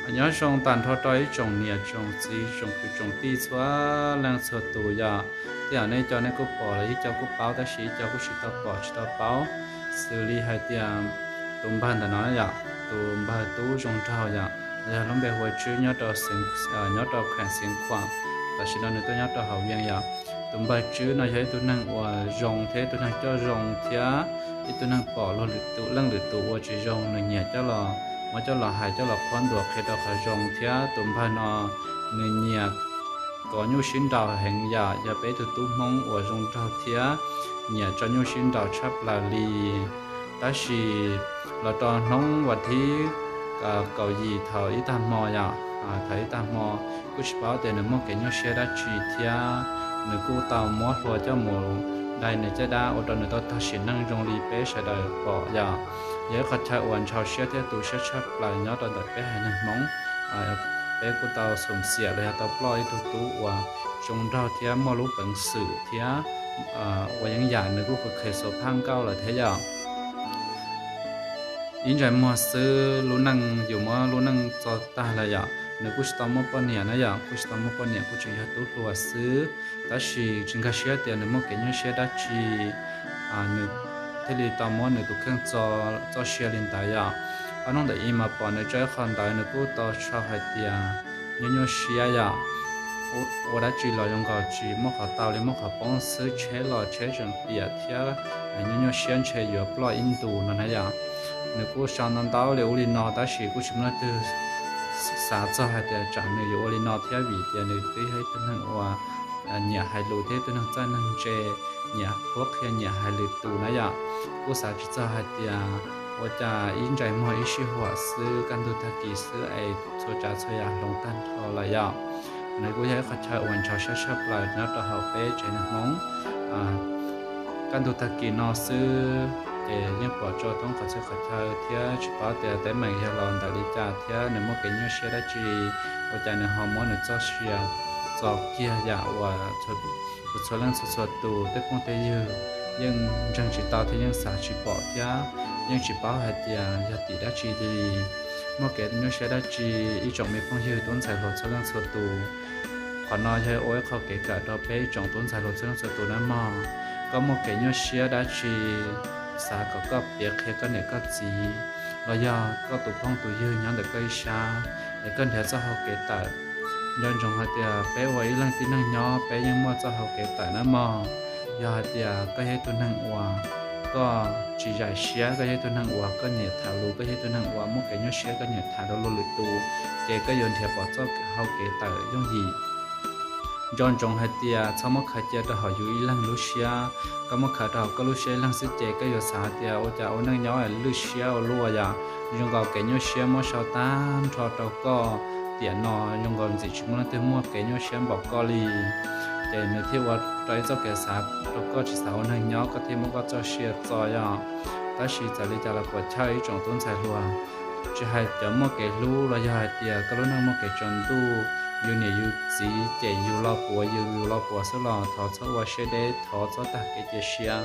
Nyob zoo tag nrho rau ib tsoom niam tsoom txiv tsoom kwv tsoom tij txhua leej txhua tus yom. Tej zaum nej cov nej kuj pom los ib co kuj paub tab sis ib co kuj tsis tau pom tsis tau paub. Xws li hais tias tus npawg ntawm no yom, tus npawg tub zoo nraug yom, los yog lub npe hu ua Tswb nyob rau, nyob rau kheem Xiav Khuam, tam sim no nws tuaj nyob rau hauv Vias yom. Tus npawg Tswb no yog ib tug neeg uas zoo thiab ib tug neeg coj zoo thiab ib tug neeg pom luag lwm tus, leej lwm tus ua tsis zoo nws nyiam coj los muab coj los hais coj los qhuab ntuas qhia rau qhov zoo thiab tus npawg no nws nyiam kov nyuj sib nraus heev yom, yog peb tug tub Hmoob uas zoo nraug thiab nyiam tso nyuj sib nraus tshaj plaws li. Tab sis los rau hnub vas thib kaum yim thaum ib tag hmo yom, thaum ib tag hmo kuj tsis paub tias nws muaj kev nyuaj siab dab tsi thiab nws kuj tau muab hlua coj mus dai nws caj dab ua rau nws tau tag sim neej zoo li peb sawv daws pom yom. Yog ib qhov chaw uas ntshaus siab thiab tu siab tshaj plaws nyob rau ntawm peb haiv neeg Hmoob. Peb kuj tau xum xiam los yog tau ploj ib tug tub uas zoo nraug thiab muaj lub peev xwm thiab ua yeeb yam nws kuj kheev xuas phaj nkauj lawm thiab yom. Ib ntsais muag xwb lub neej yus muab lub neej txo tag lawm yom, nws kuj tsis tau muaj poj niam na yom, kuj tsis tau muaj poj niam kuj tseem yog tub hluas xwb. Tab sis tsis nkag siab tias nws muaj kev nyuaj siab dab tsi, nws thiaj li tau muab nws tus kheej txoj sia li ntawd yom. Ob hnub ntawm ib mas pom nws tso ib qho ntawd nws kuj tau sau hais tias nyuaj nyuaj siab yom, ua dab tsi los zoo nkaus tsis muaj qhov tau li, muaj qhov poob xwb, tsheb los tsheb tseem piam thiab nyuaj nyuaj siab ntshe yuav ploj ib ntus no na yom. Nws kuj sau ntau ntau li ub li no tab sis kuj tsis muaj leej twg xav txog hais tias tsam nws yuav ua li no thiab vim tias nws twb yog ib tug neeg uas nyiam hais lus thiab ib tug neeg txawj neeg ntse, nyiam qhuab qhia nyiam hais lwm tus na yom. Kuj xav tsis txog hais tias ua cas ib ntsais muag ib sij huam xwb kaj ntug tag kis xwb es txhua tsav txhua yam hloov tag nrho lawm yom. Nws kuj yog ib qhov chaw uas ntshaus siab tshaj plaws nyob rau hauv peb tsev neeg Hmoob. Kaj ntug tag kis no xwb ces yeej pom tso thoob qhov txhia qhov chaw thiab tsis paub tias teeb meem yog los ntawm li cas thiab nws muaj kev nyuaj siab dab tsi, ua cas nws ho muab nws txoj sia txo kiag yam uas txhua txhua leej txhua txhua tus tej phooj tej ywg yeej ntseeg tsis tau thiab yeej xav tsis pom thiab yeej tsis paub hais tias yog tim dab tsi li, muaj kev nyuaj siab dab tsi ib tsoom me phooj ywg tub ntxhais hluas txhua leej txhua tus. Qhov no yog ua ib qho kev kawm rau peb ib tsoom tub ntxhais hluas txhua leej txhua tus nawb mog. Koj muaj kev nyuaj siab dab tsi, xav kom koj piav qhia koj niam koj txiv los yog koj tus phooj tus ywg nyob ntawm koj ib sab es koj nrhiav txoj hau kev tawm. Nco ntsoov hais tias peb ua ib leej tib neeg nyob peb yeej muaj txoj hau kev tawm nawb mog. Yog hais tias koj yog ib tug neeg uas koj tsis zais siab, koj yog ib tug neeg uas koj nyiam tham lus, koj yog ib tug neeg uas muaj kev nyuaj siab koj nyiam tham rau luag lwm tus, ces koj yuav nrhiav pom txoj hau kev tawm yooj yim. Nco ntsoov hais tias txhob muab khaws cia rau hauv yus ib leeg lub siab. Koj muab khaws rau hauv koj lub siab ib leeg xwb ces koj yuav xav tias ua cas ua neej nyob lwj siab ua luaj yom. Zoo nkaus kev nyuaj siab muab sau tag nrho rau koj tiam no zoo nkaus ntxim tsis muaj leej twg muaj kev nyuaj siab npaum koj li. Ces nws thiaj ua rau ib txoj kev xav rau koj tsis xav ua neeg nyob, koj thiaj muab koj txoj sia txo yom. Tab sis txawm li cas los puam chawj ib tsoom tub ntxhais hluas, tsis hais cov muaj kev hlub los yog hais tias koj lub neej muaj kev tsaus ntuj, yus niam yus txiv cem yus los puas yus, yus los puas xwb los thov txhob ua siab deb, thov txhob tag kev cia siab.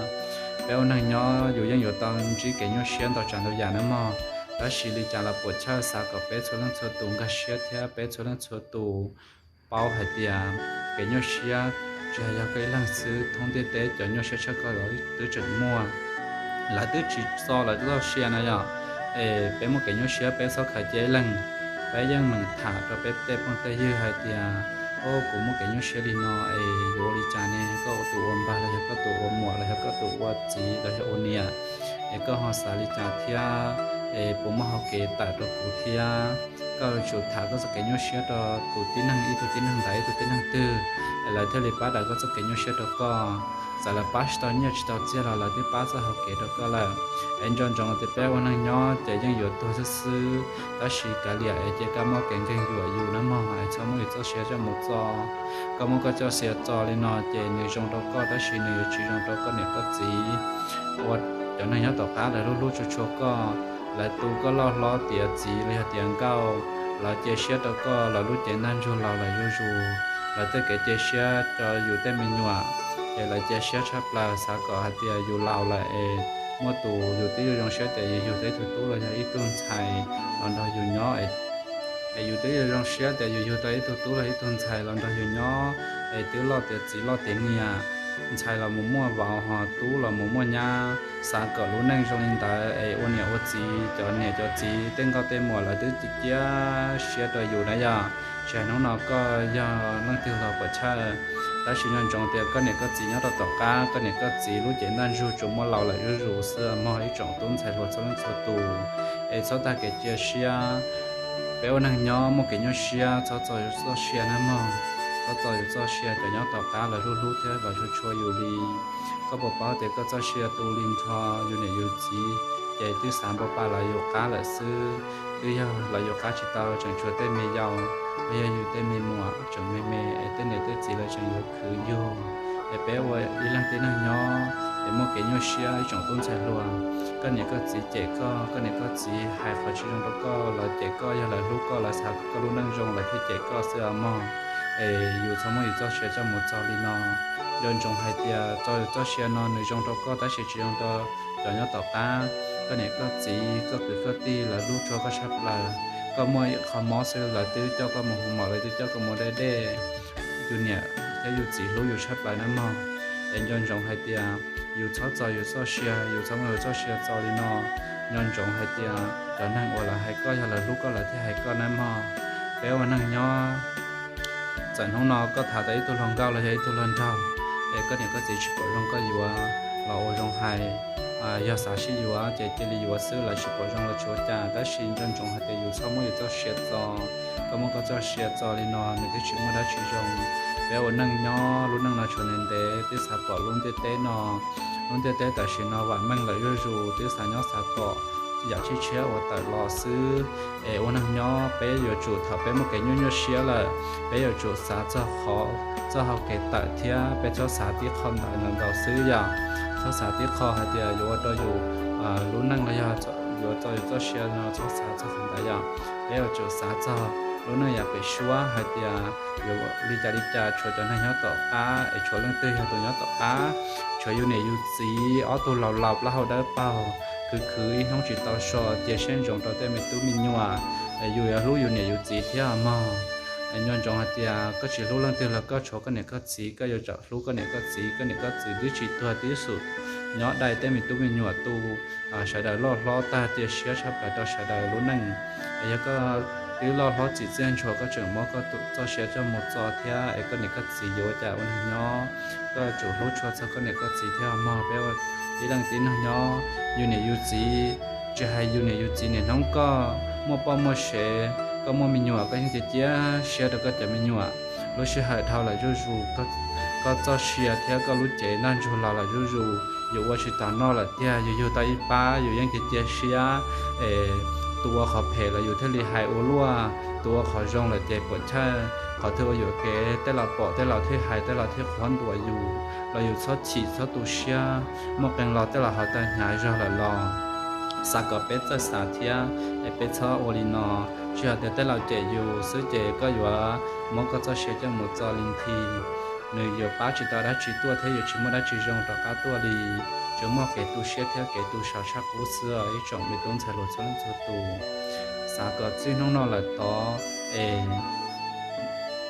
Peb ua neeg nyob yus yeej yuav tau ntsib kev nyuaj siab ntau tsav ntau yam nawb mog. Tab sis li cas los puam chawj xav kom peb txhua leej txhua tus nkag siab thiab peb txhua leej txhua tus paub hais tias kev nyuaj siab tsis hais yog koj ib leeg xwb, thoob ntiaj teb cov nyuaj siab tshaj koj los twb tseem muaj. Lawv twb tsis txo lawv txoj sia na yom. Es peb muaj kev nyuaj siab peb txhob khaws cia ib leeg. Peb yeej meem tham rau peb tej phooj tej ywg hais tias, o, kuv muaj kev nyuaj siab li no es yuav ua li cas ne? Koj tus ua npawg los yog koj tus ua muam los yog koj tus ua txiv los yog ua niam, es koj ho xav li cas thiab? Es puas muaj hau kev tawm rau kuv thiab? Koj yuav tsum tham koj txoj kev nyuaj siab rau tus tib neeg, ib tug tib neeg ntawd ib tug tib neeg twg, es lawv thiaj li pab daws koj txoj kev nyuaj siab rau koj. Txawm lawv pab tsis tau nyiaj tsis tau txiaj los lawv twb pab txoj hau kev rau koj lawm. Es nco ntsoov tias peb ua neeg nyob ces yeej yuav tuag xwb xwb, tab sis kav liam es cia koj muab kev nkeeg yuam yus nawb mog, es txhob muab yus txoj sia coj mus txo. Koj muab koj txoj sia txo li no ces nws zoo rau koj tab sis nws yuav tsis zoo rau koj niam koj txiv, ua cov neeg nyob tom qab lawv hlub hlub tshua tshua koj, lawv tu koj loj hlob tiav txiv los yog tiav nkauj, lawv cia siab rau koj, lawv lub cev ntaj ntsug laus lawm zuj zus, lawv tej kev cia siab rau yus tej me nyuam, ces lawv cia siab tshaj plaws xav kom hais tias yus laus lawm es muaj tus yus twb yuav zoo siab tias yus yug tau ib tug tub los yog ib tug ntxhais los nrog yus nyob es Es yus twb yuav zoo siab tias yus yug tau ib tug tub los ib tug ntxhais los nrog yus nyob, es twb loj tiav txiv loj tiav niam, ntxhais los mus muaj vauv ho tub los mus muaj nyab, xav kom lub neej zoo li ntawd es ua niam ua txiv, cov niam cov txiv tej nkauj tej muam lawv twb cia siab rau yus na yom. Tsis hais hnub no koj yog leej twg los puas chawj, tab sis nco ntsoov tias koj niam koj txiv nyob rau tom qab, koj niam koj txiv lub cev ntaj ntsug tsuas muaj laus lawm zuj zus xwb mog ib tsoom tub ntxhais hluas txhua leej txhua tus. Es txhob tag kev cia siab. Peb ua neeg nyob muaj kev nyuaj siab, txhob txo yus txoj sia na mog. Txhob txo yus txoj sia, cov nyob tom qab lawv hlub hlub thiab lawv tshua tshua yus li. Koj puas paub tias koj txoj sia tu li nrho yus niam yus txiv, ces twb xav npa pa lawv yus qab lawm xwb. Twb yog lawv yus qab tsis tau, tseem tshuav tej me yau, los yog yus tej me muam tseem me me es tej niam tej txiv lawv tseem yuav khwv yug. Es peb ua ib leeg tib neeg nyob es muaj kev nyuaj siab ib tsoom tub ntxhais hluas. Koj niam koj txiv cem koj, koj niam koj txiv hais qhov tsis zoo rau koj, lawv cem koj, yog lawv hlub koj, lawv xav kom koj lub neej zoo, lawv thiaj cem koj xwb mog. Es yus txhob muab yus txoj sia coj mus txo li no. Nco ntsoov hais tias txo yus txoj sia no nws zoo rau koj tab sis tsis zoo rau cov nyob tom qab. Koj niam koj txiv, koj kwv koj tij lawv hlub tshua koj tshaj plaws. Koj muaj ib qho mob xwb lawv twb coj koj mus hu mos, lawv twb coj koj mus dej dej. Yus niam thiab yus txiv hlub yus tshaj plaws na mog. Es nco ntsoov hais tias yus txhob txo yus txoj sia, yus txhob muab yus txoj sia txo li no. Nco ntsoov hais tias cov neeg uas lawv hais koj yog lawv hlub koj lawv thiaj hais koj na mog. Peb ua neeg nyob, txawm hnub no koj tham tau ib tug hluas nkauj los yog ib tug hluas nraug, es koj niam koj txiv tsis pom zoo koj yuav los ua zoo hais, yog xav sib yuav ces cia li yuav xwb, lawv tsis pom zoo los tsis ua cas, tab sis nco ntsoov hais tias yus txhob muab yus txoj sia txo. Koj muab koj txoj sia txo li no nws twb tsis muaj dab tsi zoo. Peb ua neej nyob lub neej no tshuav ntev ntev, twb xav pom lub ntiaj teb no. Lub ntiaj teb tam sim no vam meej lawm zuj zus, twb xav nyob xav pom yam tshiab tshiab uas tawm los xwb. Es ua neeg nyob peb yuav tsum, thaum peb muaj kev nyuaj nyuaj siab lawm, peb yuav tsum xav txog qhov, txoj hau kev tawm thiab peb txhob xav tib qho ntawd nkaus xwb yom. Txhob xav tib qho hais tias yuav ua rau yus lub neej los yog yuav txo yus txoj sia no, txhob xav txog qhov ntawd yom. Peb yuav tsum xav txog lub neej yav pem suab hais tias yuav li cas li cas, tshuav cov neeg nyob tom qab es tshuav leej twg yog tus nyob tom qab, tshuav yus niam yus txiv ob tug laus laus plaub hau dawb paug, khwv khwv ib hnub tsis tau so, cia siab ntsoov rau tej me tub me nyuam, es yus yuav hlub yus niam yus txiv thiab mog. Nco ntsoov hais tias koj tsis hlub leej twg los koj tshuav koj niam koj txiv, koj yuav tsum hlub koj niam koj txiv. Koj niam koj txiv twb tsis tuag, twb xum nyob dai tej me tub me nyuam tu sawv daws loj hlob tag, cia siab tshaj plaws rau sawv daws lub neej. Es yog koj twb loj hlob txim txiaj ntshuas, koj tseem muab koj tus txoj sia coj mus txo thiab, es koj niam koj txiv yuav ua cas ua neeg nyob? Koj tsum hlub tshua txog koj niam koj txiv thiab mog. Peb ua ib leej tib neeg nyob, yus niam yus txiv, tsis hais yus niam yus txiv niaj hnub koj muaj poj muaj sev, koj muaj me nyuam, koj yeej cia cia siab rau koj cov me nyuam. Lub sij hawm dhau lawm zuj zus, koj txoj sia thiab koj lub cev ntaj ntsug los lawm zuj zus, yus ua tsis taus noj lawm tiag, yus yug tau ib pab yus yeej cia cia siab, es tus ua qhov phem los yus thiaj li hais ua luaj, tus ua qhov zoo lawm ces puam chawj. Qhov twg ua yuam kev tej laus pom tej laus thiaj hais, tej laus thiaj qhuab ntuas yus, los yus txhob chim txhob tu siab. Muaj qee los tej laus ho tau hnyav zog lawm los xav kom peb txawj xav thiab, es peb txhob ua li no. Tsis yog tias tej laus cem yus xwb ces koj yuav muab koj txoj sia coj mus txo li nthi, nws yuav pab tsis tau dab tsi tuaj thiab yuav tsis muaj dab tsi zoo rov qab tuaj li. Tsuas muaj kev tu siab thiab kev tu sab sab qub xwb ib tsoom me tub ntxhais hluas txhua leej txhua tus. Xav kom txij hnub no lawm tod es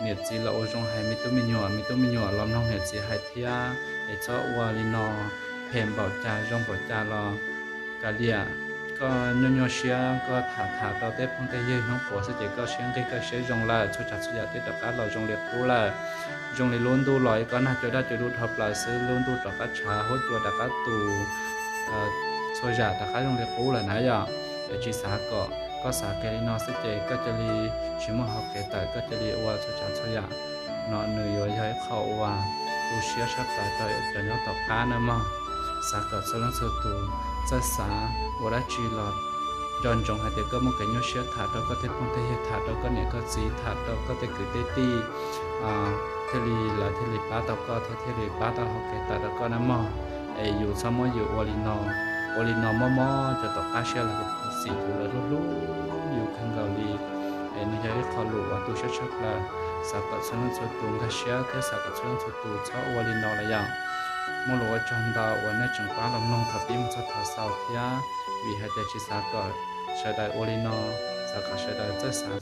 niam txiv los ua zoo hais me tub me nyuam, me tub me nyuam los mloog niam txiv hais thiab. Es txhob ua li no, phem npaum cas zoo npaum cas los kav liam. Koj nyuaj nyuaj siab koj tham tham rau tej phooj tej ywg hnub puav xwb ces koj siab nqig koj siab zoo lawm, txhua tsav txhua yam twb rov qab los zoo li qub lawm. Zoo li lub ntuj los ib kob nag cua daj cua dub dhau plaws xwb, lub ntuj rov qab tshav, huab cua rov qab tus, txhua yam rov qab zoo li qub lawm na yom. Es tsis xav kom koj xav kiag li no xwb ces koj cia li tsis muaj hau kev tawm, koj cia li ua txhua tsav txhua yam no nws yuav yog ib qho uas tu siab tshaj plaws rau cov nyob tom qab na mog. Xav kom txhua leej txhua tus txawj xav, ua dab tsi los nco ntsoov hais tias koj muaj kev nyuaj siab tham rau koj tej phooj tej ywg, tham rau koj niam koj txiv, tham rau koj tej kwv tej tij, thiaj li lawv thiaj li pab tau koj thiab thiaj li pab tau hau kev tawm rau koj na mog. Es yus txhob muab yus ua li no, ua li no mob mob cov tom qab siab los xim yus, lawv hlub hlub yus kawg nkaus li. Es nws yog ib qho lus uas tu siab tshaj plaws. Xav kom txhua leej txhua tus nkag siab thiab xav kom txhua leej txhua tus txhob ua li no los yom. Muaj lus ua tsaug ntau uas nej tseem pab los mloog thaum pib mus txog thaum xaus thiab, vim hais tias tsis xav kom sawv daws ua li no, xav kom sawv daws txawj xav